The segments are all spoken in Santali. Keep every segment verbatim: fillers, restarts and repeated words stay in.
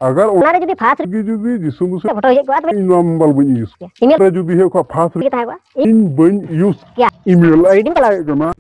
अगर ᱚᱱᱟ ᱨᱮ ᱡᱩᱫᱤ ᱯᱷᱟᱥ ᱨᱮ ᱡᱩᱫᱤ ᱡᱤᱥᱩ ᱢᱩᱥᱤ ᱯᱷᱳᱴᱳ ᱦᱮᱡ ᱠᱚᱜᱼᱟ, ᱛᱚᱵᱮ ᱤᱧ ᱱᱚᱣᱟ ᱢᱳᱵᱟᱭᱤᱞ ᱵᱟᱹᱧ ᱤᱭᱩᱡᱽ ᱠᱮᱭᱟ᱾ ᱤᱢᱮᱞ ᱨᱮ ᱡᱩᱫᱤ ᱦᱮᱡ ᱠᱚᱜᱼᱟ, ᱯᱷᱟᱥ ᱨᱮ ᱜᱮ ᱛᱟᱦᱮᱸ ᱠᱚᱜᱼᱟ᱾ ᱤᱧ ᱵᱟᱹᱧ ᱤᱭᱩᱡᱽ ᱠᱮᱭᱟ᱾ ᱤᱢᱮᱞ ᱟᱭᱰᱤᱢ ᱪᱟᱞᱟᱣᱮᱫ ᱠᱟᱱᱟ᱾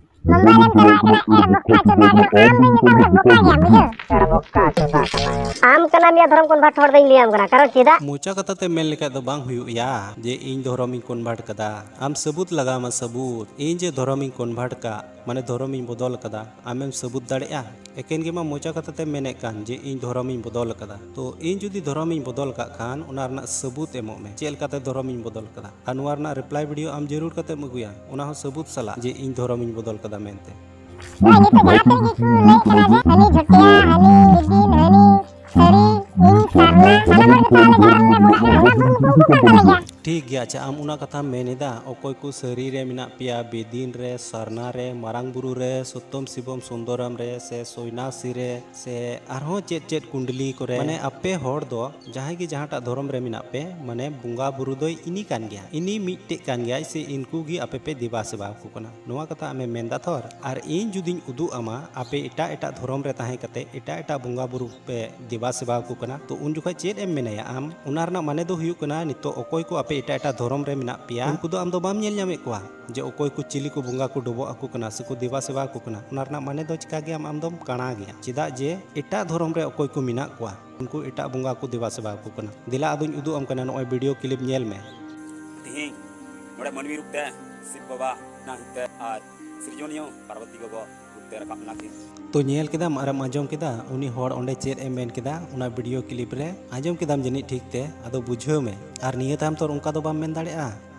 ᱟᱢ ᱠᱟᱱᱟᱢ ᱭᱟ ᱫᱷᱚᱨᱚᱢ ᱠᱚᱱᱵᱷᱟᱨᱴ ᱦᱚᱲ ᱫᱚᱧ ᱞᱟᱹᱭᱟᱢ ᱠᱟᱱᱟ, ᱠᱟᱨᱚᱱ ᱪᱮᱫᱟᱜ? ᱢᱚᱪᱟ ᱠᱟᱛᱷᱟ ᱛᱮ ᱢᱮᱱ ᱞᱮᱠᱷᱟᱡ ᱫᱚ ᱵᱟᱝ ᱦᱩᱭᱩᱜ ᱭᱟ ᱡᱮ ᱤᱧ ᱫᱷᱚᱨᱚᱢᱤᱧ ᱠᱚᱱᱵᱷᱟᱨᱴ ᱠᱟᱫᱟ᱾ ᱟᱢ ᱥᱟᱹᱵᱩᱛ ᱞᱟᱜᱟᱣ ᱟᱢᱟ, ᱥᱟᱹᱵᱩᱛ᱾ ᱤᱧ ᱡᱮ ᱫᱷᱚᱨᱚᱢᱤᱧ ᱠᱚᱱᱵᱷᱟᱨᱴ ᱠᱟᱜ, ᱢᱟᱱᱮ ᱫᱷᱚᱨᱚᱢᱤᱧ ᱵᱚᱫᱚᱞ ᱠᱟᱫᱟ, ᱟᱢᱮᱢ ᱥᱟᱹᱵᱩᱛ ᱫᱟᱲᱮᱭᱟᱜᱼᱟ? ᱮᱠᱮᱱ ᱜᱮ ᱢᱟ ᱢᱚᱪᱟ ᱠᱟᱛᱷᱟ ᱛᱮᱢ ᱢᱮᱱᱮᱫ ᱠᱟᱱ ᱡᱮ ᱤᱧ ᱫᱷᱚᱨᱚᱢᱤᱧ ᱵᱚᱫᱚᱞ ᱠᱟᱫᱟ᱾ ᱛᱚ ᱤᱧ ᱡᱩᱫᱤ ᱫᱷᱚᱨᱚᱢᱤᱧ ᱵᱚᱫᱚᱞ ᱠᱟᱜ ᱠᱷᱟᱱ, ᱚᱱᱟ ᱨᱮᱱᱟᱜ ᱥᱟᱹᱵᱩᱛ ᱮᱢᱚᱜ ᱢᱮ, ᱪᱮᱫ ᱞᱮᱠᱟᱛᱮ ᱫᱷᱚᱨᱚᱢᱤᱧ ᱵᱚᱫᱚᱞ ᱠᱟᱫᱟ᱾ ᱟᱨ ᱱᱚᱣᱟ ᱨᱮᱱᱟᱜ ᱨᱤᱯᱞᱟᱭ ᱵᱷᱤᱰᱤᱭᱳ ᱟᱢ ᱡᱟᱹᱨᱩᱲ ᱠᱟᱛᱮᱢ ᱟᱹᱜᱩᱭᱟ, ᱚᱱᱟ ᱦᱚᱸ ᱥᱟᱹᱵᱩᱛ ᱥᱟᱞᱟᱜ ᱡᱮ ᱤᱧ ᱫᱷᱚᱨᱚᱢᱤᱧ ᱵᱚᱫᱚᱞ ᱠᱟᱫᱟ ᱢᱮᱱᱛᱮ᱾ ᱱᱤᱛᱚᱜ ᱡᱟᱦᱟᱸ ᱛᱤᱱᱟᱹᱜ ᱜᱮᱠᱚ ᱞᱟᱹᱭᱮᱫ ᱠᱟᱱᱟ ᱡᱮ ᱦᱟᱹᱱᱤ ᱡᱷᱟᱹᱴᱭᱟ, ᱦᱟᱹᱱᱤ ᱵᱤᱫᱤᱱ, ᱦᱟᱹᱱᱤ ᱥᱟᱹᱨᱤ, ᱤᱧ ᱥᱟᱨᱱᱟ, ᱥᱟᱱᱟᱢ ᱦᱚᱲ ᱜᱮᱠᱚ ᱟᱞᱮ ᱡᱟᱦᱟᱸ ᱨᱮᱞᱮ ᱵᱚᱸᱜᱟᱜ ᱠᱟᱱᱟ, ᱚᱱᱟ ᱵᱩᱨᱩ ᱠᱚ ᱠᱟᱱ ᱛᱟᱞᱮ ᱜᱮᱭᱟ᱾ ᱴᱷᱤᱠ ᱜᱮᱭᱟ, ᱟᱪᱪᱷᱟ, ᱟᱢ ᱚᱱᱟ ᱠᱟᱛᱷᱟᱢ ᱢᱮᱱ ᱮᱫᱟ, ᱚᱠᱚᱭ ᱠᱚ ᱥᱟᱹᱨᱤ ᱨᱮ ᱢᱮᱱᱟᱜ ᱯᱮᱭᱟ, ᱵᱤᱫᱤᱱ ᱨᱮ, ᱥᱟᱨᱱᱟ ᱨᱮ, ᱢᱟᱨᱟᱝ ᱵᱩᱨᱩ ᱨᱮ, ᱥᱚᱛᱛᱚᱢ ᱥᱤᱵᱚᱢ ᱥᱩᱱᱫᱚᱨᱟᱢ ᱨᱮ, ᱥᱮ ᱥᱚᱭᱱᱟᱥᱤ ᱨᱮ, ᱥᱮ ᱟᱨᱦᱚᱸ ᱪᱮᱫ ᱪᱮᱫ ᱠᱩᱸᱰᱞᱤ ᱠᱚᱨᱮ, ᱢᱟᱱᱮ ᱟᱯᱮ ᱦᱚᱲ ᱫᱚ ᱡᱟᱦᱟᱸᱭ ᱜᱮ ᱡᱟᱦᱟᱸᱴᱟᱜ ᱫᱷᱚᱨᱚᱢ ᱨᱮ ᱢᱮᱱᱟᱜ ᱯᱮ, ᱢᱟᱱᱮ ᱵᱚᱸᱜᱟ ᱵᱩᱨᱩ ᱫᱚᱭ ᱤᱱᱤ ᱠᱟᱱ ᱜᱮᱭᱟ, ᱤᱱᱤ ᱢᱤᱫᱴᱮᱡ ᱠᱟᱱ ᱜᱮᱭᱟᱭ, ᱥᱮ ᱤᱱᱠᱩ ᱜᱮ ᱟᱯᱮ ᱯᱮ ᱫᱮᱵᱟ ᱥᱮᱵᱟ ᱟᱠᱚ ᱠᱟᱱᱟ, ᱱᱚᱣᱟ ᱠᱟᱛᱷᱟ ᱟᱢᱮᱢ ᱢᱮᱱ ᱫᱟ ᱛᱷᱚᱨ᱾ ᱟᱨ ᱤᱧ ᱡᱩᱫᱤᱧ ᱩᱫᱩᱜ ᱟᱢᱟ, ᱟᱯᱮ ᱮᱴᱟᱜ ᱮᱴᱟᱜ ᱫᱷᱚᱨᱚᱢ ᱨᱮ ᱛᱟᱦᱮᱸ ᱠᱟᱛᱮ ᱮᱴᱟᱜ ᱮᱴᱟᱜ ᱵᱚᱸᱜᱟ ᱵᱩᱨᱩ ᱯᱮ ᱫᱮᱵᱟ ᱥᱮᱵᱟ ᱟᱠᱚ ᱠᱟᱱᱟ, ᱛᱚ ᱩᱱ ᱡᱚᱠᱷᱚᱡ ᱪᱮᱫ ᱮᱢ ᱢᱮᱱᱟᱭᱟ ᱟᱢ? ᱚᱱᱟ ᱨᱮᱱᱟᱜ ᱢᱟᱱᱮ ᱫᱚ ᱦᱩᱭᱩᱜ ᱠᱟᱱᱟ, ᱱᱤᱛᱚᱜ ᱚᱠᱚᱭ ᱠᱚ ᱟᱯᱮ ᱮᱴᱟᱜ ᱮᱴᱟᱜ ᱫᱷᱚᱨᱚᱢ ᱨᱮ ᱢᱮᱱᱟᱜ ᱯᱮᱭᱟ, ᱩᱱᱠᱩ ᱫᱚ ᱟᱢ ᱫᱚ ᱵᱟᱢ ᱧᱮᱞ ᱧᱟᱢᱮᱫ ᱠᱚᱣᱟ ᱡᱮ ᱚᱠᱚᱭ ᱠᱚ ᱪᱤᱞᱤ ᱠᱚ ᱵᱚᱸᱜᱟ ᱠᱚ ᱰᱚᱵᱚᱜ ᱟᱠᱚ ᱠᱟᱱᱟ ᱥᱮᱠᱚ ᱫᱮᱵᱟ ᱥᱮᱵᱟ ᱟᱠᱚ ᱠᱟᱱᱟ᱾ ᱚᱱᱟ ᱨᱮᱱᱟᱜ ᱢᱟᱱᱮ ᱫᱚ ᱪᱤᱠᱟ ᱜᱮᱭᱟᱢ, ᱟᱢ ᱫᱚᱢ ᱠᱟᱬᱟ ᱜᱮᱭᱟ᱾ ᱪᱮᱫᱟᱜ ᱡᱮ ᱮᱴᱟᱜ ᱫᱷᱚᱨᱚᱢ ᱨᱮ ᱚᱠᱚᱭ ᱠᱚ ᱢᱮᱱᱟᱜ ᱠᱚᱣᱟ, ᱩᱱᱠᱩ ᱮᱴᱟᱜ ᱵᱚᱸᱜᱟ ᱠᱚ ᱫᱮᱵᱟ ᱥᱮᱵᱟ ᱟᱠᱚ ᱠᱟᱱᱟ᱾ ᱫᱮᱞᱟ ᱟᱫᱚᱧ ᱩᱫᱩᱜ ᱟᱢ ᱠᱟᱱᱟ, ᱱᱚᱜᱼᱚᱭ ᱵᱷᱤᱰᱤᱭᱳ ᱠᱞᱤᱯ ᱧᱮᱞ ᱢᱮ᱾ ᱛᱮᱦᱮᱧ ᱱᱚᱰᱮ ᱢᱟᱹᱱᱢᱤ ᱨᱩᱯ ᱛᱮ ᱥᱤᱵ ᱵᱟᱵᱟ ᱨᱮᱱᱟᱜ ᱨᱩᱯ ᱛᱮ ᱟᱨ ᱥᱤᱨᱡᱚᱱᱤᱭᱟᱹ ᱯᱟᱨᱵᱚᱛᱤ ᱜᱚᱜᱚ ᱨᱩᱯ ᱛᱮ ᱨᱟᱠᱟᱵ ᱮᱱᱟ ᱠᱤᱱ᱾ ᱛᱚ ᱧᱮᱞ ᱠᱮᱫᱟᱢ ᱟᱨᱮᱢ ᱟᱸᱡᱚᱢ ᱠᱮᱫᱟ, ᱩᱱᱤ ᱦᱚᱲ ᱚᱸᱰᱮ ᱪᱮᱫ ᱮ ᱢᱮᱱ ᱠᱮᱫᱟ, ᱚᱱᱟ ᱵᱷᱤᱰᱤᱭᱳ ᱠᱞᱤᱯ ᱨᱮ ᱟᱸᱡᱚᱢ ᱠᱮᱫᱟᱢ ᱡᱟᱹᱱᱤᱡ ᱴᱷᱤᱠ ᱛᱮ᱾ ᱟᱫᱚ ᱵᱩᱡᱷᱟᱹᱣ ᱢᱮ, ᱟᱨ ᱱᱤᱭᱟᱹ ᱛᱟᱭᱚᱢ ᱛᱚ ᱚᱱᱠᱟ ᱫᱚ ᱵᱟᱢ ᱢᱮᱱ ᱫᱟᱲᱮᱭᱟᱜᱼᱟ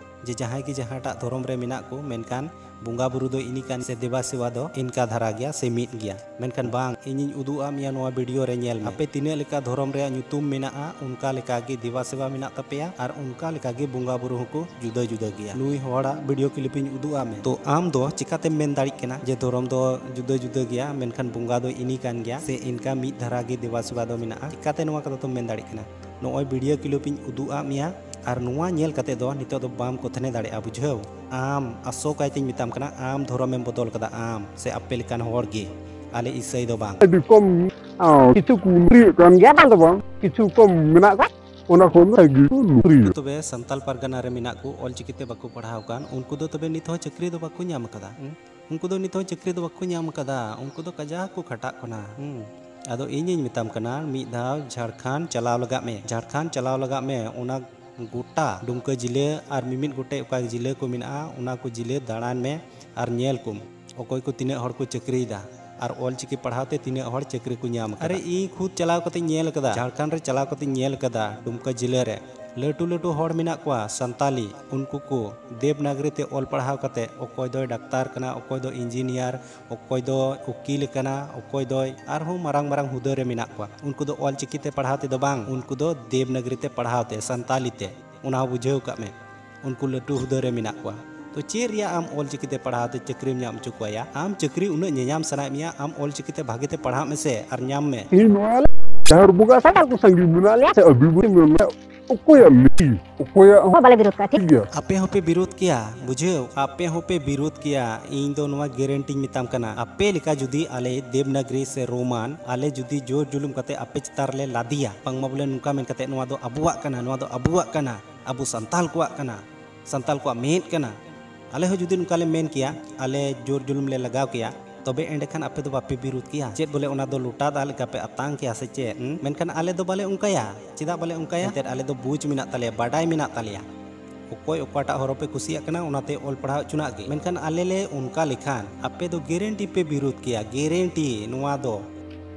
ᱡᱮ ᱡᱟᱦᱟᱸᱭ ᱜᱮ ᱡᱟᱦᱟᱸᱴᱟᱜ ᱫᱷᱚᱨᱚᱢ ᱨᱮ ᱢᱮᱱᱟᱜ ᱠᱚ, ᱢᱮᱱᱠᱷᱟᱱ ᱵᱚᱸᱜᱟ ᱵᱩᱨᱩ ᱫᱚ ᱤᱱᱤ ᱠᱟᱱ ᱥᱮ ᱫᱮᱵᱟ ᱥᱮᱵᱟ ᱫᱚ ᱤᱱᱠᱟ ᱫᱷᱟᱨᱟ ᱜᱮᱭᱟ ᱥᱮ ᱢᱤᱫ ᱜᱮᱭᱟ᱾ ᱢᱮᱱᱠᱷᱟᱱ ᱵᱟᱝ, ᱤᱧᱤᱧ ᱩᱫᱩᱜ ᱟᱫ ᱢᱮᱭᱟ ᱱᱚᱣᱟ ᱵᱷᱤᱰᱤᱭᱳ ᱨᱮ, ᱧᱮᱞ ᱢᱮ᱾ ᱟᱯᱮ ᱛᱤᱱᱟᱹᱜ ᱞᱮᱠᱟ ᱫᱷᱚᱨᱚᱢ ᱨᱮᱭᱟᱜ ᱧᱩᱛᱩᱢ ᱢᱮᱱᱟᱜᱼᱟ, ᱚᱱᱠᱟ ᱞᱮᱠᱟ ᱜᱮ ᱫᱮᱵᱟ ᱥᱮᱵᱟ ᱢᱮᱱᱟᱜ ᱛᱟᱯᱮᱭᱟ ᱟᱨ ᱚᱱᱠᱟ ᱞᱮᱠᱟ ᱜᱮ ᱵᱚᱸᱜᱟ ᱵᱩᱨᱩ ᱦᱚᱸᱠᱚ ᱡᱩᱫᱟᱹ ᱡᱩᱫᱟᱹ ᱜᱮᱭᱟ᱾ ᱱᱩᱭ ᱦᱚᱲᱟᱜ ᱵᱷᱤᱰᱤᱭᱳ ᱠᱞᱤᱯ ᱤᱧ ᱩᱫᱩᱜ ᱟᱫ ᱢᱮ, ᱛᱚ ᱟᱢ ᱫᱚ ᱪᱤᱠᱟᱛᱮᱢ ᱢᱮᱱ ᱫᱟᱲᱮᱭᱟᱜ ᱠᱟᱱᱟ ᱡᱮ ᱫᱷᱚᱨᱚᱢ ᱫᱚ ᱡᱩᱫᱟᱹ ᱡᱩᱫᱟᱹ ᱜᱮᱭᱟ, ᱢᱮᱱᱠᱷᱟᱱ ᱵᱚᱸᱜᱟ ᱫᱚ ᱤᱱᱤ ᱠᱟᱱ ᱜᱮᱭᱟ ᱥᱮ ᱤᱱᱠᱟ ᱢᱤᱫ ᱫᱷᱟᱨᱟ ᱜᱮ ᱫᱮᱵᱟ ᱥᱮᱵᱟ ᱫᱚ ᱢᱮᱱᱟᱜᱼᱟ? ᱪᱤᱠᱟᱛᱮ ᱱᱚᱣᱟ ᱠᱟᱛᱷᱟ ᱫᱚᱢ ᱢᱮᱱ ᱫᱟᱲᱮᱭᱟᱜ ᱠᱟᱱᱟ? ᱱᱚᱜᱼᱚᱭ ᱵᱷᱤᱰᱤᱭᱳ ᱠᱞᱤᱯ ᱤᱧ ᱩᱫᱩᱜ ᱟᱫ ᱢᱮᱭᱟ, ᱟᱨ ᱱᱚᱣᱟ ᱧᱮᱞ ᱠᱟᱛᱮ ᱫᱚ ᱱᱤᱛᱚᱜ ᱫᱚ ᱵᱟᱢ ᱠᱚᱛᱷᱱᱮ ᱫᱟᱲᱮᱭᱟᱜᱼᱟ, ᱵᱩᱡᱷᱟᱹᱣ? ᱟᱢ, ᱟᱥᱚᱠᱟᱭᱛᱮᱧ ᱢᱮᱛᱟᱢ ᱠᱟᱱᱟ, ᱟᱢ ᱫᱷᱚᱨᱚᱢᱮᱢ ᱵᱚᱫᱚᱞ ᱠᱟᱫᱟ, ᱟᱢ ᱥᱮ ᱟᱯᱮ ᱞᱮᱠᱟᱱ ᱦᱚᱲ ᱜᱮ, ᱟᱞᱮ ᱤᱥᱟᱹᱭ ᱫᱚ ᱵᱟᱝ᱾ ᱟᱹᱰᱤ ᱠᱚᱢ ᱚ, ᱠᱤᱪᱷᱩ ᱠᱚ ᱱᱚᱠᱨᱤᱭᱮᱫ ᱠᱟᱱ ᱜᱮᱭᱟ, ᱵᱟᱝ ᱫᱚ ᱵᱟᱝ, ᱠᱤᱪᱷᱩ ᱠᱚᱢ ᱢᱮᱱᱟᱜ ᱠᱚᱣᱟ, ᱚᱱᱟ ᱠᱷᱚᱱ ᱫᱚ ᱥᱟᱸᱜᱮ ᱠᱚ ᱱᱚᱠᱨᱤᱭᱮᱫ᱾ ᱛᱚᱵᱮ ᱥᱟᱱᱛᱟᱞ ᱯᱟᱨᱜᱟᱱᱟ ᱨᱮ ᱢᱮᱱᱟᱜ ᱠᱚ, ᱚᱞᱪᱤᱠᱤ ᱛᱮ ᱵᱟᱠᱚ ᱯᱟᱲᱦᱟᱣ ᱠᱟᱱ, ᱩᱱᱠᱩ ᱫᱚ ᱛᱚᱵᱮ ᱱᱤᱛ ᱦᱚᱸ ᱪᱟᱹᱠᱨᱤ ᱫᱚ ᱵᱟᱠᱚ ᱧᱟᱢ ᱟᱠᱟᱫᱟ᱾ ᱦᱩᱸ? ᱩᱱᱠᱩ ᱫᱚ ᱱᱤᱛ ᱦᱚᱸ ᱪᱟᱹᱠᱨᱤ ᱫᱚ ᱵᱟᱠᱚ ᱧᱟᱢ ᱟᱠᱟᱫᱟ, ᱩᱱᱠᱩ ᱫᱚ ᱠᱟᱡᱟᱠ ᱠᱚ ᱠᱷᱟᱴᱟᱜ ᱠᱟᱱᱟ᱾ ᱦᱩᱸ? ᱟᱫᱚ ᱤᱧᱤᱧ ᱢᱮᱛᱟᱢ ᱠᱟᱱᱟ, ᱢᱤᱫ ᱫᱷᱟᱣ ᱡᱷᱟᱲᱠᱷᱚᱸᱰ ᱪᱟᱞᱟᱣ ᱞᱟᱜᱟᱜ ᱢᱮ, ᱡᱷᱟᱲᱠᱷᱚᱸᱰ ᱪᱟᱞᱟᱣ ᱞᱟᱜᱟᱜ ᱢᱮ, ᱚᱱᱟ ᱜᱚᱴᱟ ᱰᱩᱢᱠᱟᱹ ᱡᱤᱞᱟᱹ ᱟᱨ ᱢᱤᱢᱤᱫ ᱜᱚᱴᱮᱡ ᱚᱠᱟ ᱡᱤᱞᱟᱹ ᱠᱚ ᱢᱮᱱᱟᱜᱼᱟ, ᱚᱱᱟ ᱠᱚ ᱡᱤᱞᱟᱹ ᱫᱟᱬᱟᱱ ᱢᱮ ᱟᱨ ᱧᱮᱞ ᱠᱚᱢ, ᱚᱠᱚᱭ ᱠᱚ ᱛᱤᱱᱟᱹᱜ ᱦᱚᱲ ᱠᱚ ᱪᱟᱹᱠᱨᱤᱭᱮᱫᱟ ᱟᱨ ᱚᱞ ᱪᱤᱠᱤ ᱯᱟᱲᱦᱟᱣ ᱛᱮ ᱛᱤᱱᱟᱹᱜ ᱦᱚᱲ ᱪᱟᱹᱠᱨᱤ ᱠᱚ ᱧᱟᱢ ᱟᱠᱟᱫᱟ᱾ ᱟᱨᱮ, ᱤᱧ ᱠᱷᱩᱫ ᱪᱟᱞᱟᱣ ᱠᱟᱛᱮᱧ ᱧᱮᱞ ᱟᱠᱟᱫᱟ, ᱡᱷᱟᱲᱠᱷᱚᱸᱰ ᱨᱮ ᱪᱟᱞᱟᱣ ᱠᱟᱛᱮᱧ ᱧᱮᱞ ᱟᱠᱟᱫᱟ, ᱰᱩᱢᱠᱟᱹ ᱡᱤᱞᱟᱹ ᱨᱮ ᱞᱟᱹᱴᱩ ᱞᱟᱹᱴᱩ ᱦᱚᱲ ᱢᱮᱱᱟᱜ ᱠᱚᱣᱟ ᱥᱟᱱᱛᱟᱞᱤ, ᱩᱱᱠᱩ ᱠᱚ ᱫᱮᱵᱽᱱᱟᱜᱽᱨᱤ ᱛᱮ ᱚᱞ ᱯᱟᱲᱦᱟᱣ ᱠᱟᱛᱮ ᱚᱠᱚᱭ ᱫᱚᱭ ᱰᱟᱠᱛᱟᱨ ᱠᱟᱱᱟ, ᱚᱠᱚᱭ ᱫᱚ ᱤᱧᱡᱤᱱᱤᱭᱟᱨ, ᱚᱠᱚᱭ ᱫᱚ ᱩᱠᱤᱞ ᱠᱟᱱᱟ, ᱚᱠᱚᱭ ᱫᱚᱭ ᱟᱨᱦᱚᱸ ᱢᱟᱨᱟᱝ ᱢᱟᱨᱟᱝ ᱦᱩᱫᱟᱹ ᱨᱮ ᱢᱮᱱᱟᱜ ᱠᱚᱣᱟ᱾ ᱩᱱᱠᱩ ᱫᱚ ᱚᱞ ᱪᱤᱠᱤ ᱛᱮ ᱯᱟᱲᱦᱟᱣ ᱛᱮᱫᱚ ᱵᱟᱝ, ᱩᱱᱠᱩ ᱫᱚ ᱫᱮᱵᱽᱱᱟᱜᱽᱨᱤ ᱛᱮ ᱯᱟᱲᱦᱟᱣ ᱛᱮ, ᱥᱟᱱᱛᱟᱞᱤ ᱛᱮ, ᱚᱱᱟ ᱦᱚᱸ ᱵᱩᱡᱷᱟᱹᱣ ᱠᱟᱜ ᱢᱮ᱾ ᱩᱱᱠᱩ ᱞᱟᱹᱴᱩ ᱦᱩᱫᱟᱹ ᱨᱮ ᱢᱮᱱᱟᱜ ᱠᱚᱣᱟ᱾ ᱛᱚ ᱪᱮᱫ ᱨᱮᱭᱟᱜ ᱟᱢ ᱚᱞ ᱪᱤᱠᱤ ᱛᱮ ᱯᱟᱲᱦᱟᱣ ᱛᱮ ᱪᱟᱹᱠᱨᱤᱢ ᱧᱟᱢ ᱦᱚᱪᱚ ᱠᱚᱣᱟ ᱭᱟ? ᱟᱢ ᱪᱟᱹᱠᱨᱤ ᱩᱱᱟᱹᱜ ᱧᱮᱧᱟᱢ ᱥᱟᱱᱟᱭᱮᱫ ᱢᱮᱭᱟ, ᱟᱢ ᱚᱞ ᱪᱤᱠᱤ ᱛᱮ ᱵᱷᱟᱜᱮ ᱛᱮ ᱯᱟᱲᱦᱟᱜ ᱢᱮᱥᱮ ᱟᱨ ᱧᱟᱢ ᱢᱮ᱾ ᱤᱧ ᱱᱚᱣᱟ ᱞᱮ ᱡᱟᱦᱮᱨ ᱵᱚᱸᱜᱟ ᱥᱟᱱᱛᱟᱲ ᱠᱚ ᱥᱟᱸᱜᱮ ᱢᱮᱱᱟᱜ ᱞᱮᱭᱟ ᱥᱮ ᱟᱹᱵᱤ ᱵᱩ ᱢᱮᱱ ᱞᱮᱭᱟ, ᱚᱠᱚᱭᱟᱜ ᱢᱤᱫ, ᱚᱠᱚᱭᱟᱜ ᱦᱚᱸ ᱵᱟᱞᱮ ᱵᱤᱨᱳᱫ ᱠᱟᱜᱼᱟ, ᱴᱷᱤᱠ? ᱴᱷᱤᱠ ᱜᱮᱭᱟ᱾ ᱟᱯᱮ ᱦᱚᱸᱯᱮ ᱵᱤᱨᱳᱫ ᱠᱮᱭᱟ, ᱵᱩᱡᱷᱟᱹᱣ, ᱟᱯᱮ ᱦᱚᱸᱯᱮ ᱵᱤᱨᱳᱫ ᱠᱮᱭᱟ᱾ ᱤᱧ ᱫᱚ ᱱᱚᱣᱟ ᱜᱮᱨᱮᱱᱴᱤᱧ ᱢᱮᱛᱟᱢ ᱠᱟᱱᱟ, ᱟᱯᱮ ᱞᱮᱠᱟ ᱡᱩᱫᱤ ᱟᱞᱮ ᱫᱮᱵᱽᱱᱟᱜᱽᱨᱤ ᱥᱮ ᱨᱳᱢᱟᱱ ᱟᱞᱮ ᱡᱩᱫᱤ ᱡᱳᱨ ᱡᱩᱞᱩᱢ ᱠᱟᱛᱮ ᱟᱯᱮ ᱪᱮᱛᱟᱱ ᱨᱮᱞᱮ ᱞᱟᱫᱮᱭᱟ, ᱵᱟᱝᱢᱟ ᱵᱚᱞᱮ ᱱᱚᱝᱠᱟ ᱢᱮᱱ ᱠᱟᱛᱮ, ᱱᱚᱣᱟ ᱫᱚ ᱟᱵᱚᱣᱟᱜ ᱠᱟᱱᱟ, ᱱᱚᱣᱟ ᱫᱚ ᱟᱵᱚᱣᱟᱜ ᱠᱟᱱᱟ, ᱟᱵᱚ ᱥᱟᱱᱛᱟᱞ ᱠᱚᱣᱟᱜ ᱠᱟᱱᱟ, ᱥᱟᱱᱛᱟᱞ ᱠᱚᱣᱟᱜ ᱢᱮᱫ ᱠᱟᱱᱟ, ᱟᱞᱮ ᱦᱚᱸ ᱡᱩᱫᱤ ᱱᱚᱝᱠᱟ ᱞᱮ ᱢᱮᱱ ᱠᱮᱭᱟ, ᱟᱞᱮ ᱡᱳᱨ ᱡᱩᱞᱩᱢ ᱞᱮ ᱞᱟᱜᱟᱣ ᱠᱮᱭᱟ, ᱛᱚᱵᱮ ᱮᱸᱰᱮᱠᱷᱟᱱ ᱟᱯᱮ ᱫᱚ ᱵᱟᱯᱮ ᱵᱤᱨᱳᱫ ᱠᱮᱭᱟ? ᱪᱮᱫ ᱵᱚᱞᱮ ᱚᱱᱟ ᱫᱚ ᱞᱚᱴᱟ ᱫᱟᱜ ᱞᱮᱠᱟ ᱯᱮ ᱟᱛᱟᱝ ᱠᱮᱭᱟ ᱥᱮ ᱪᱮᱫ? ᱦᱩᱸ? ᱢᱮᱱᱠᱷᱟᱱ ᱟᱞᱮ ᱫᱚ ᱵᱟᱞᱮ ᱚᱱᱠᱟᱭᱟ᱾ ᱪᱮᱫᱟᱜ ᱵᱟᱞᱮ ᱚᱱᱠᱟᱭᱟ? ᱮᱱᱛᱮᱫ ᱟᱞᱮ ᱫᱚ ᱵᱩᱡᱽ ᱢᱮᱱᱟᱜ ᱛᱟᱞᱮᱭᱟ, ᱵᱟᱰᱟᱭ ᱢᱮᱱᱟᱜ ᱛᱟᱞᱮᱭᱟ᱾ ᱚᱠᱚᱭ ᱚᱠᱟᱴᱟᱜ ᱦᱚᱨᱚᱯ ᱮ ᱠᱩᱥᱤᱭᱟᱜ ᱠᱟᱱᱟ, ᱚᱱᱟᱛᱮ ᱚᱞ ᱯᱟᱲᱦᱟᱣ ᱦᱚᱪᱚᱱᱟᱜ ᱜᱮ᱾ ᱢᱮᱱᱠᱷᱟᱱ ᱟᱞᱮ ᱞᱮ ᱚᱱᱠᱟ ᱞᱮᱠᱷᱟᱱ ᱟᱯᱮ ᱫᱚ ᱜᱮᱨᱮᱱᱴᱤ ᱯᱮ ᱵᱤᱨᱳᱫ ᱠᱮᱭᱟ, ᱜᱮᱨᱮᱱᱴᱤ ᱱᱚᱣᱟ ᱫᱚ᱾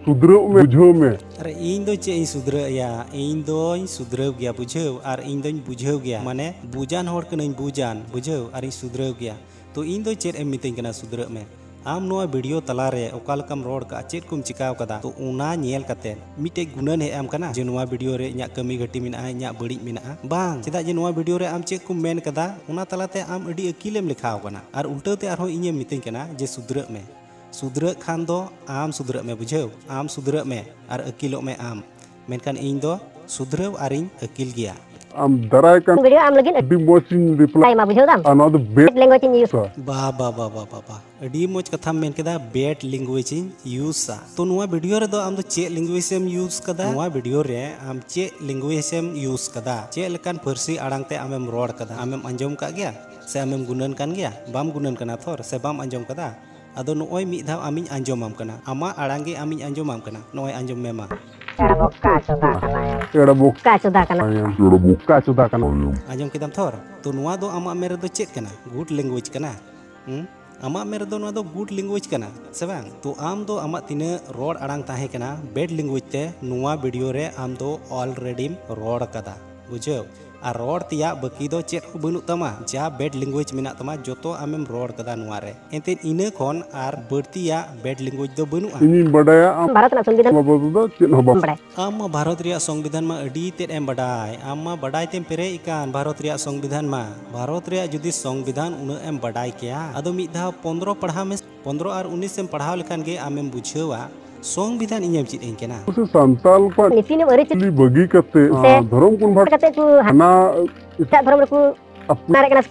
ᱥᱩᱫᱷᱨᱟᱹᱜ ᱢᱮ, ᱵᱩᱡᱷᱟᱹᱣ ᱢᱮ᱾ ᱟᱨ ᱤᱧ ᱫᱚ ᱪᱮᱫ ᱤᱧ ᱥᱩᱫᱷᱨᱟᱹᱜ ᱭᱟ? ᱤᱧ ᱫᱚᱧ ᱥᱩᱫᱷᱨᱟᱹᱣ ᱜᱮᱭᱟ, ᱵᱩᱡᱷᱟᱹᱣ, ᱟᱨ ᱤᱧ ᱫᱚᱧ ᱵᱩᱡᱷᱟᱹᱣ ᱜᱮᱭᱟ᱾ ᱢᱟᱱᱮ, ᱵᱩᱡᱟᱱ ᱦᱚᱲ ᱠᱟᱹᱱᱟᱹᱧ, ᱵᱩᱡᱟᱱ, ᱵᱩᱡᱷᱟᱹᱣ, ᱟᱨᱤᱧ ᱥᱩᱫᱷᱨᱟᱹᱣ ᱜᱮᱭᱟ᱾ ᱛᱚ ᱤᱧ ᱫᱚ ᱪᱮᱫ ᱮᱢ ᱢᱤᱛᱟᱹᱧ ᱠᱟᱱᱟ ᱥᱩᱫᱷᱨᱟᱹᱜ ᱢᱮ? ᱟᱢ ᱱᱚᱣᱟ ᱵᱷᱤᱰᱤᱭᱳ ᱛᱟᱞᱟᱨᱮ ᱚᱠᱟ ᱞᱮᱠᱟᱢ ᱨᱚᱲ ᱠᱟᱜᱼᱟ, ᱪᱮᱫ ᱠᱚᱢ ᱪᱤᱠᱟᱹᱣ ᱠᱟᱫᱟ, ᱛᱚ ᱚᱱᱟ ᱧᱮᱞ ᱠᱟᱛᱮ ᱢᱤᱫᱴᱮᱡ ᱜᱩᱱᱟᱹᱱ ᱦᱮᱡ ᱟᱢ ᱠᱟᱱᱟ ᱡᱮ ᱱᱚᱣᱟ ᱵᱷᱤᱰᱤᱭᱳ ᱨᱮ ᱤᱧᱟᱹᱜ ᱠᱟᱹᱢᱤ ᱜᱷᱟᱹᱴᱤ ᱢᱮᱱᱟᱜᱼᱟ, ᱤᱧᱟᱹᱜ ᱵᱟᱹᱲᱤᱡ ᱢᱮᱱᱟᱜᱼᱟ? ᱵᱟᱝ, ᱪᱮᱫᱟᱜ ᱡᱮ ᱱᱚᱣᱟ ᱵᱷᱤᱰᱤᱭᱳ ᱨᱮ ᱟᱢ ᱪᱮᱫ ᱠᱚᱢ ᱢᱮᱱ ᱠᱟᱫᱟ, ᱚᱱᱟ ᱛᱟᱞᱟᱛᱮ ᱟᱢ ᱟᱹᱰᱤ ᱟᱹᱠᱤᱞᱮᱢ ᱞᱮᱠᱷᱟᱣ ᱠᱟᱱᱟ᱾ ᱟᱨ ᱩᱞᱴᱟᱹᱣ ᱛᱮ ᱟᱨᱦᱚᱸ ᱤᱧᱮᱢ ᱢᱤᱛᱟᱹᱧ ᱠᱟᱱᱟ ᱡᱮ ᱥᱩᱫᱷᱨᱟᱹᱜ ᱢᱮ᱾ ᱥᱩᱫᱷᱨᱟᱹᱜ ᱠᱷᱟᱱ ᱫᱚ ᱟᱢ ᱥᱩᱫᱷᱨᱟᱹᱜ ᱢᱮ, ᱵᱩᱡᱷᱟᱹᱣ? ᱟᱢ ᱥᱩᱫᱷᱨᱟᱹᱜ ᱢᱮ ᱟᱨ ᱟᱹᱠᱤᱞᱚᱜ ᱢᱮ ᱟᱢ᱾ ᱢᱮᱱᱠᱷᱟᱱ ᱤᱧ ᱫᱚ ᱥᱩᱫᱷᱨᱟᱹᱣ ᱟᱨᱤᱧ ᱟᱹᱠᱤᱞ ᱜᱮᱭᱟ᱾ ᱟᱢ ᱫᱟᱨᱟᱭ ᱠᱟᱱ ᱵᱷᱤᱰᱤᱭᱳ ᱟᱢ ᱞᱟᱹᱜᱤᱫ ᱟᱹᱰᱤ ᱢᱚᱡᱽ ᱤᱧ ᱨᱤᱯᱞᱟᱭ ᱮᱢᱟ, ᱵᱩᱡᱷᱟᱹᱣ ᱫᱟᱢ? ᱟᱨ ᱱᱚᱣᱟ ᱫᱚ ᱵᱮᱰ ᱞᱮᱝᱜᱩᱭᱮᱡᱽ ᱤᱧ ᱤᱭᱩᱡᱽ ᱵᱟ ᱵᱟ ᱵᱟ ᱵᱟ ᱵᱟ ᱵᱟ, ᱟᱹᱰᱤ ᱢᱚᱡᱽ ᱠᱟᱛᱷᱟᱢ ᱢᱮᱱ ᱠᱮᱫᱟ, ᱵᱮᱰ ᱞᱮᱝᱜᱩᱭᱮᱡᱽ ᱤᱧ ᱤᱭᱩᱡᱟ᱾ ᱛᱚ ᱱᱚᱣᱟ ᱵᱷᱤᱰᱤᱭᱳ ᱨᱮᱫᱚ ᱟᱢ ᱫᱚ ᱪᱮᱫ ᱞᱮᱝᱜᱩᱭᱮᱡᱽ ᱮᱢ ᱤᱭᱩᱡᱽ ᱠᱟᱫᱟ? ᱱᱚᱣᱟ ᱵᱷᱤᱰᱤᱭᱳ ᱨᱮ ᱟᱢ ᱪᱮᱫ ᱞᱮᱝᱜᱩᱭᱮᱡᱽ ᱮᱢ ᱤᱭᱩᱡᱽ ᱠᱟᱫᱟ? ᱪᱮᱫ ᱞᱮᱠᱟᱱ ᱯᱟᱹᱨᱥᱤ ᱟᱲᱟᱝ ᱛᱮ ᱟᱢᱮᱢ ᱨᱚᱲ ᱠᱟᱫᱟ? ᱟᱢᱮᱢ ᱟᱸᱡᱚᱢ ᱠᱟᱜ ᱜᱮᱭᱟ ᱥᱮ ᱟᱢᱮᱢ ᱜᱩᱱᱟᱹᱱ ᱠᱟᱱ ᱜᱮᱭᱟ? ᱵᱟᱢ ᱜᱩᱱᱟᱹᱱ ᱠᱟᱱᱟ ᱛᱷᱚᱨ, ᱥᱮ ᱵᱟᱢ ᱟᱸᱡᱚᱢ ᱠᱟᱫᱟ? ᱟᱫᱚ ᱱᱚᱜᱼᱚᱭ ᱢᱤᱫ ᱫᱷᱟᱣ ᱟᱢᱤᱧ ᱟᱸᱡᱚᱢᱟᱢ ᱠᱟᱱᱟ, ᱟᱢᱟᱜ ᱟᱲᱟᱝ ᱜᱮ ᱟᱢᱤᱧ ᱟᱸᱡᱚᱢᱟᱢ ᱠᱟᱱᱟ᱾ ᱱᱚᱜᱼᱚᱭ ᱟᱸᱡᱚᱢ ᱢᱮ ᱢᱟ᱾ ᱮᱲᱟ ᱵᱚᱠᱟ ᱪᱚᱫᱟ ᱠᱟᱱᱟ᱾ ᱮᱲᱟ ᱵᱚᱠᱟ ᱪᱚᱫᱟ ᱠᱟᱱᱟ᱾ ᱟᱸᱡᱚᱢ ᱠᱮᱫᱟᱢ ᱛᱷᱚᱨ? ᱛᱚ ᱱᱚᱣᱟ ᱫᱚ ᱟᱢᱟᱜ ᱢᱮᱱ ᱨᱮᱫᱚ ᱪᱮᱫ ᱠᱟᱱᱟ? ᱜᱩᱰ ᱞᱮᱝᱜᱩᱭᱮᱡᱽ ᱠᱟᱱᱟ᱾ ᱦᱩᱸ? ᱟᱢᱟᱜ ᱢᱮᱱ ᱨᱮᱫᱚ ᱱᱚᱣᱟ ᱫᱚ ᱜᱩᱰ ᱞᱮᱝᱜᱩᱭᱮᱡᱽ ᱠᱟᱱᱟ ᱥᱮ ᱵᱟᱝ? ᱛᱚ ᱟᱢ ᱫᱚ ᱟᱢᱟᱜ ᱛᱤᱱᱟᱹᱜ ᱨᱚᱲ ᱟᱲᱟᱝ ᱛᱟᱦᱮᱸ ᱠᱟᱱᱟ ᱵᱮᱰ ᱞᱮᱝᱜᱩᱭᱮᱡᱽ ᱛᱮ, ᱱᱚᱣᱟ ᱵᱷᱤᱰᱤᱭᱳ ᱨᱮ ᱟᱢ ᱫᱚ ᱚᱞᱨᱮᱰᱤᱢ ᱨᱚᱲ ᱠᱟᱫᱟ, ᱵᱩᱡᱷᱟᱹᱣ? ᱟᱨ ᱨᱚᱲ ᱛᱮᱭᱟᱜ ᱵᱟᱹᱠᱤ ᱫᱚ ᱪᱮᱫ ᱦᱚᱸ ᱵᱟᱹᱱᱩᱜ ᱛᱟᱢᱟ᱾ ᱡᱟ ᱵᱮᱰ ᱞᱮᱝᱜᱩᱭᱮᱡᱽ ᱢᱮᱱᱟᱜ ᱛᱟᱢᱟ, ᱡᱚᱛᱚ ᱟᱢᱮᱢ ᱨᱚᱲ ᱠᱟᱫᱟ ᱱᱚᱣᱟ ᱨᱮ᱾ ᱮᱱᱛᱮᱫ ᱤᱱᱟᱹ ᱠᱷᱚᱱ ᱟᱨ ᱵᱟᱹᱲᱛᱤᱭᱟᱜ ᱵᱮᱰ ᱞᱮᱝᱜᱩᱭᱮᱡᱽ ᱫᱚ ᱵᱟᱹᱱᱩᱜᱼᱟ᱾ ᱤᱧᱤᱧ ᱵᱟᱰᱟᱭᱟ ᱟᱢ ᱵᱷᱟᱨᱚᱛ ᱨᱮᱱᱟᱜ ᱥᱚᱝᱵᱤᱫᱷᱟᱱ ᱵᱟᱵᱚᱫ ᱫᱚ ᱪᱮᱫ ᱦᱚᱸ ᱵᱟᱢ ᱵᱟᱲᱟᱭ᱾ ᱟᱢ ᱢᱟ ᱵᱷᱟᱨᱚᱛ ᱨᱮᱭᱟᱜ ᱥᱚᱝᱵᱤᱫᱷᱟᱱ ᱢᱟ ᱟᱹᱰᱤ ᱛᱮᱫ ᱮᱢ ᱵᱟᱰᱟᱭ, ᱟᱢ ᱢᱟ ᱵᱟᱰᱟᱭ ᱛᱮᱢ ᱯᱮᱨᱮᱡ ᱟᱠᱟᱱ ᱵᱷᱟᱨᱚᱛ ᱨᱮᱭᱟᱜ ᱥᱚᱝᱵᱤᱫᱷᱟᱱ ᱢᱟ᱾ ᱵᱷᱟᱨᱚᱛ ᱨᱮᱭᱟᱜ ᱡᱩᱫᱤ ᱥᱚᱝᱵᱤᱫᱷᱟᱱ ᱩᱱᱟᱹᱜ ᱮᱢ ᱵᱟᱰᱟᱭ ᱠᱮᱭᱟ, ᱟᱫᱚ ᱢᱤᱫ ᱫᱷᱟᱣ ᱯᱚᱱᱫᱽᱨᱚ ᱯᱟᱲᱦᱟᱣ ᱢᱮ᱾ ᱯᱚᱱᱫᱽᱨᱚ ᱟᱨ ᱩᱱᱤᱥ ᱮᱢ ᱯᱟᱲᱦᱟᱣ ᱞᱮᱠᱷᱟᱱ ᱜᱮ ᱟᱢᱮᱢ ᱵᱩᱡᱷᱟᱹᱣᱟ ᱥᱚᱝᱵᱤᱫᱷᱟᱱ ᱤᱧᱮᱢ ᱪᱮᱫ ᱟᱹᱧ ᱠᱟᱱᱟ᱾ ᱥᱮ ᱥᱟᱱᱛᱟᱞ ᱠᱚᱣᱟᱜ ᱱᱤᱛᱤ ᱱᱤᱭᱚᱢ ᱟᱹᱨᱤᱪᱟᱹᱞᱤ ᱪᱤᱞᱤ ᱵᱟᱹᱜᱤ ᱠᱟᱛᱮ ᱥᱮ ᱫᱷᱚᱨᱚᱢ ᱠᱚᱱᱵᱷᱟᱨᱴ ᱠᱟᱛᱮ ᱠᱚ ᱦᱟᱱᱟ ᱮᱴᱟᱜ ᱫᱷᱚᱨᱚᱢ ᱨᱮᱠᱚ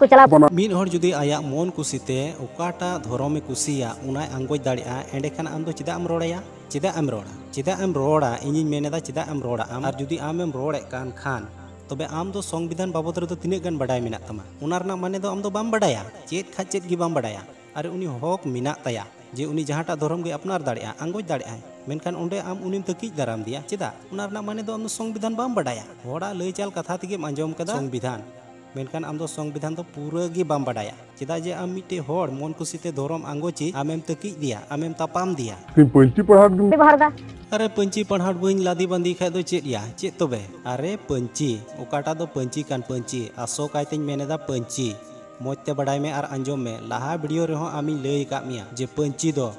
ᱪᱟᱞᱟᱜ ᱠᱟᱱᱟ᱾ ᱠᱟᱱᱟ᱾ ᱢᱤᱫ ᱦᱚᱲ ᱡᱩᱫᱤ ᱟᱭᱟᱜ ᱢᱚᱱ ᱠᱩᱥᱤᱛᱮ ᱚᱠᱟᱴᱟᱜ ᱫᱷᱚᱨᱚᱢᱮ ᱠᱩᱥᱤᱭᱟᱜ ᱚᱱᱟᱭ ᱟᱸᱜᱚᱪ ᱫᱟᱲᱮᱭᱟᱜᱼᱟ, ᱮᱸᱰᱮᱠᱷᱟᱱ ᱟᱢ ᱫᱚ ᱪᱮᱫᱟᱜ ᱮᱢ ᱨᱚᱲᱟᱭᱟ? ᱪᱮᱫᱟᱜ ᱮᱢ ᱨᱚᱲᱟ? ᱪᱮᱫᱟᱜ ᱮᱢ ᱨᱚᱲᱟ? ᱤᱧᱤᱧ ᱢᱮᱱ ᱮᱫᱟ, ᱪᱮᱫᱟᱜ ᱮᱢ ᱨᱚᱲᱟ? ᱟᱢ ᱟᱨ ᱡᱩᱫᱤ ᱟᱢᱮᱢ ᱨᱚᱲᱮᱫ ᱠᱟᱱ ᱠᱷᱟᱱ, ᱛᱚᱵᱮ ᱟᱢ ᱫᱚ ᱥᱚᱝᱵᱤᱫᱷᱟᱱ ᱵᱟᱵᱚᱫ ᱨᱮᱫᱚ ᱛᱤᱱᱟᱹᱜ ᱜᱟᱱ ᱵᱟᱰᱟᱭ ᱢᱮᱱᱟᱜ ᱛᱟᱢᱟ? ᱚᱱᱟ ᱨᱮᱱᱟᱜ ᱢᱟᱱᱮ ᱫᱚ ᱟᱢ ᱫᱚ ᱵᱟᱢ ᱵᱟᱰᱟᱭᱟ, ᱪᱮᱫ ᱠᱷᱟᱡ ᱪᱮᱫ ᱜᱮ ᱵᱟᱢ ᱵᱟᱰᱟᱭᱟ᱾ ᱟᱨ ᱩᱱᱤ ᱦᱚᱠ ᱢᱮᱱᱟᱜ ᱛᱟᱭᱟ ᱡᱮ ᱩᱱᱤ ᱡᱟᱦᱟᱸᱴᱟᱜ ᱫᱷᱚᱨᱚᱢ ᱜᱮ ᱟᱯᱱᱟᱨ ᱫᱟᱲᱮᱭᱟᱜᱼᱟ, ᱟᱸᱜᱚᱪ ᱫᱟᱲᱮᱭᱟᱜᱼᱟᱭ᱾ ᱢᱮᱱᱠᱷᱟᱱ ᱚᱸᱰᱮ ᱟᱢ ᱩᱱᱤᱢ ᱛᱟᱹᱠᱤᱡ ᱫᱟᱨᱟᱢ ᱫᱮᱭᱟ, ᱪᱮᱫᱟᱜ? ᱚᱱᱟ ᱨᱮᱱᱟᱜ ᱢᱟᱱᱮ ᱫᱚ ᱟᱢ ᱫᱚ ᱥᱚᱝᱵᱤᱫᱷᱟᱱ ᱵᱟᱢ ᱵᱟᱰᱟᱭᱟ᱾ ᱦᱚᱲᱟᱜ ᱞᱟᱹᱭ ᱪᱟᱞ ᱠᱟᱛᱷᱟ ᱛᱮᱜᱮᱢ ᱟᱸᱡᱚᱢ ᱠᱟᱫᱟ ᱥᱚᱝᱵᱤᱫᱷᱟᱱ, ᱢᱮᱱᱠᱷᱟᱱ ᱟᱢ ᱫᱚ ᱥᱚᱝᱵᱤᱫᱷᱟᱱ ᱫᱚ ᱯᱩᱨᱟᱹ ᱜᱮ ᱵᱟᱢ ᱵᱟᱰᱟᱭᱟ᱾ ᱪᱮᱫᱟᱜ ᱡᱮ ᱟᱢ ᱢᱤᱫᱴᱮᱡ ᱦᱚᱲ ᱢᱚᱱ ᱠᱩᱥᱤᱛᱮ ᱫᱷᱚᱨᱚᱢ ᱟᱸᱜᱚᱪᱤᱡ ᱟᱢᱮᱢ ᱛᱟᱹᱠᱤᱡ ᱫᱮᱭᱟ, ᱟᱢᱮᱢ ᱛᱟᱯᱟᱢ ᱫᱮᱭᱟ᱾ ᱥᱤᱢ ᱯᱟᱹᱧᱪᱤ ᱯᱟᱲᱦᱟᱴ ᱜᱮᱢ ᱵᱮᱵᱚᱦᱟᱨ ᱫᱟ᱾ ᱟᱨᱮ ᱯᱟᱹᱧᱪᱤ ᱯᱟᱲᱦᱟᱴ ᱵᱟᱹᱧ ᱞᱟᱫᱮ ᱵᱟᱸᱫᱮ ᱠᱷᱟᱡ ᱫᱚ ᱪᱮᱫ ᱭᱟ? ᱪᱮᱫ ᱛᱚᱵᱮ? ᱟᱨᱮ ᱯᱟᱹᱧᱪᱤ, ᱚᱠᱟᱴᱟᱜ ᱫᱚ ᱯᱟᱹᱧᱪᱤ ᱠᱟᱱ ᱯᱟᱹᱧᱪᱤ, ᱟᱥᱚᱠᱟᱭᱛᱮᱧ ᱢᱮᱱ ᱮᱫᱟ ᱯᱟᱹᱧᱪᱤ᱾ ᱢᱚᱡᱽ ᱛᱮ ᱵᱟᱰᱟᱭ ᱢᱮ ᱟᱨ ᱟᱸᱡᱚᱢ ᱢᱮ, ᱞᱟᱦᱟ ᱵᱷᱤᱰᱤᱭᱳ ᱨᱮᱦᱚᱸ ᱟᱢᱤᱧ ᱞᱟᱹᱭ ᱟᱠᱟᱫ ᱢᱮᱭᱟ ᱡᱮ ᱯᱟᱹᱧᱪᱤ ᱫᱚ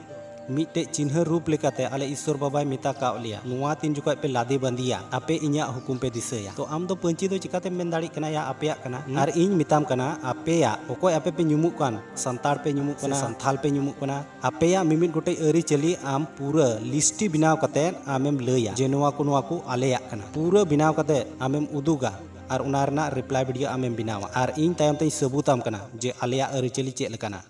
ᱢᱤᱫᱴᱮᱡ ᱪᱤᱱᱦᱟᱹ ᱨᱩᱯ ᱞᱮᱠᱟᱛᱮ ᱟᱞᱮ ᱤᱥᱥᱚᱨ ᱵᱟᱵᱟᱭ ᱢᱮᱛᱟ ᱠᱟᱣ ᱞᱮᱭᱟ, ᱱᱚᱣᱟ ᱛᱤᱱ ᱡᱚᱠᱷᱚᱡ ᱯᱮ ᱞᱟᱫᱮ ᱵᱟᱸᱫᱤᱭᱟ, ᱟᱯᱮ ᱤᱧᱟᱹᱜ ᱦᱩᱠᱩᱢ ᱯᱮ ᱫᱤᱥᱟᱹᱭᱟ᱾ ᱛᱚ ᱟᱢ ᱫᱚ ᱯᱟᱹᱧᱪᱤ ᱫᱚ ᱪᱤᱠᱟᱛᱮᱢ ᱢᱮᱱ ᱫᱟᱲᱮᱭᱟᱜ ᱠᱟᱱᱟ ᱭᱟ ᱟᱯᱮᱭᱟᱜ ᱠᱟᱱᱟ? ᱟᱨ ᱤᱧ ᱢᱮᱛᱟᱢ ᱠᱟᱱᱟ, ᱟᱯᱮᱭᱟᱜ ᱚᱠᱚᱭ ᱟᱯᱮ ᱯᱮ ᱧᱩᱢᱩᱜ ᱠᱟᱱ, ᱥᱟᱱᱛᱟᱲ ᱯᱮ ᱧᱩᱢᱩᱜ ᱠᱟᱱᱟ, ᱥᱟᱱᱛᱷᱟᱞ ᱯᱮ ᱧᱩᱢᱩᱜ ᱠᱟᱱᱟ, ᱟᱯᱮᱭᱟᱜ ᱢᱤᱢᱤᱫ ᱜᱚᱴᱮᱡ ᱟᱹᱨᱤᱪᱟᱹᱞᱤ ᱟᱢ ᱯᱩᱨᱟᱹ ᱞᱤᱥᱴᱤ ᱵᱮᱱᱟᱣ ᱠᱟᱛᱮ ᱟᱢᱮᱢ ᱞᱟᱹᱭᱟ ᱡᱮ ᱱᱚᱣᱟ ᱠᱚ, ᱱᱚᱣᱟ ᱠᱚ ᱟᱞᱮᱭᱟᱜ ᱠᱟᱱᱟ᱾ ᱯᱩᱨᱟᱹ ᱵᱮᱱᱟᱣ ᱠᱟᱛᱮ ᱟᱢᱮᱢ ᱩᱫᱩᱜᱟ ᱟᱨ ᱚᱱᱟ ᱨᱮᱱᱟᱜ ᱨᱤᱯᱞᱟᱭ ᱵᱷᱤᱰᱤᱭᱳ ᱟᱢᱮᱢ ᱵᱮᱱᱟᱣᱟ ᱟᱨ ᱤᱧ ᱛᱟᱭᱚᱢ ᱛᱮᱧ ᱥᱟᱹᱵᱩᱛᱟᱢ ᱠᱟᱱᱟ ᱡᱮ ᱟᱞᱮᱭᱟᱜ ᱟᱹᱨᱤᱪᱟᱹᱞᱤ ᱪᱮᱫ ᱞᱮᱠᱟᱱᱟ᱾